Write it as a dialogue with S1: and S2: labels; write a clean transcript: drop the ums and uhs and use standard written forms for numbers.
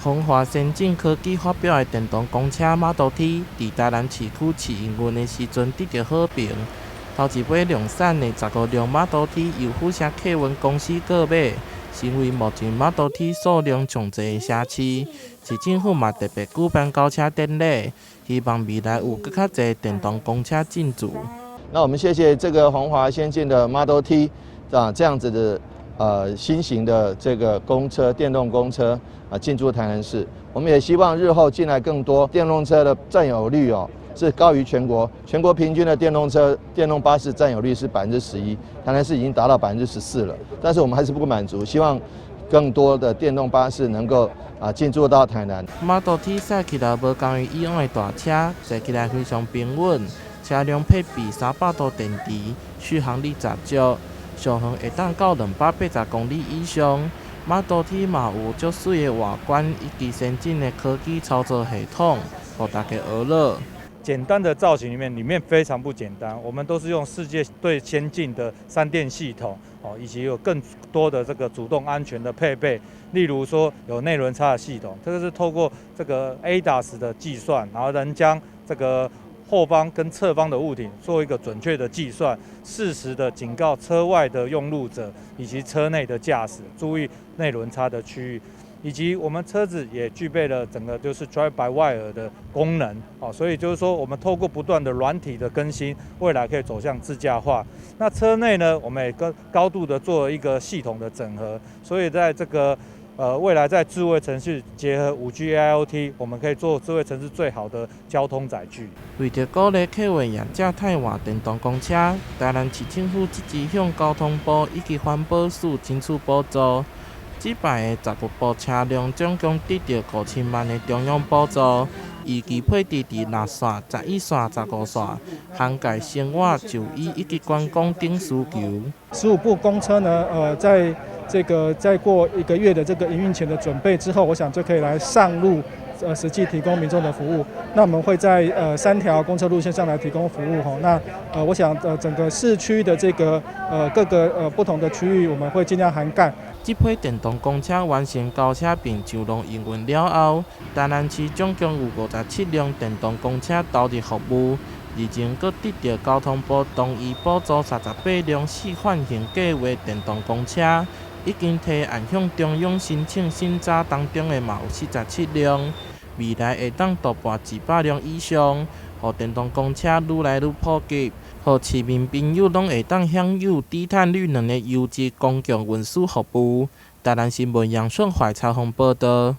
S1: 鴻華先進科技發表的電動公車 Model T，佇台南市區試營運的時陣得著好評。頭一擺量產的15輛 Model T 由府城客運公司購買，成為目前 Model T 數量上濟的城市。市政府嘛特別舉辦交車典禮，希望未來有閣較濟電動公車進駐。
S2: 那我們謝謝這個鴻華先進的 Model T 啊，這樣子的新型的這個公車，電動公車啊進駐台南市。我們也希望日後進來更多電動車的佔有率哦，是高於全國。全國平均的電動車、電動巴士佔有率是11%，台南市已經達到14%了。但是我們還是不滿足，希望更多的電動巴士能夠啊進駐到台南。
S1: Model T 駛起來無仝於以往的大車，坐起來非常平穩。車輛配備300度電池，續航力十足，續航會當到280公里以上。Model T 嘛有足媠的外觀以及先進的科技操作系統，予大家學樂。
S3: 簡單的造型裡面，裡面非常不簡單。我們都是用世界最先進的三電系統，哦，以及有更多的這個主動安全的配備。例如說有內輪差的系統，這個是透過這個 ADAS 的計算，然後能將這個後方跟側方的物體做一個準確的計算，適時的警告車外的用路者以及車內的駕駛，注意內輪差的區域。以及我們車子也具備了整個就是 drive by wire 的功能，哦，所以就是說我們透過不斷的軟體的更新，未來可以走向自駕化。那車內呢，我們也跟高度的做一個系統的整合，所以在這個未來在智慧城市結合5G AIoT，我們可以做智慧城市最好的交通載具。
S1: 為著鼓勵客運業者汰換電動公車，台南市政府積極向交通部以及環保署爭取補助。這擺的15部車輛總共得著5000萬的中央補助，預計配置佇6線、11線、15線，涵蓋生活、就醫以及觀光等需求。
S4: 15部公車呢，在這個再過一個月的這個營運前的準備之後，我想就可以來上路，實際提供民眾的服務。那我們會在三條公車路線上來提供服務吼。那我想整個市區的這個各個不同的區域，我們會盡量涵蓋。
S1: 這批電動公車完成交車並上路營運了後，台南市總共有57輛電動公車投入服務，而前閣得著交通部同意補助38輛試範型計畫電動公車，已經提案向中央申請審查當中的嘛有47輛，未來會當突破200輛以上，予電動公車愈來愈普及，予市民朋友攏會當享有低碳綠能的優質公共運輸服務。台南新聞楊順懷採訪報導。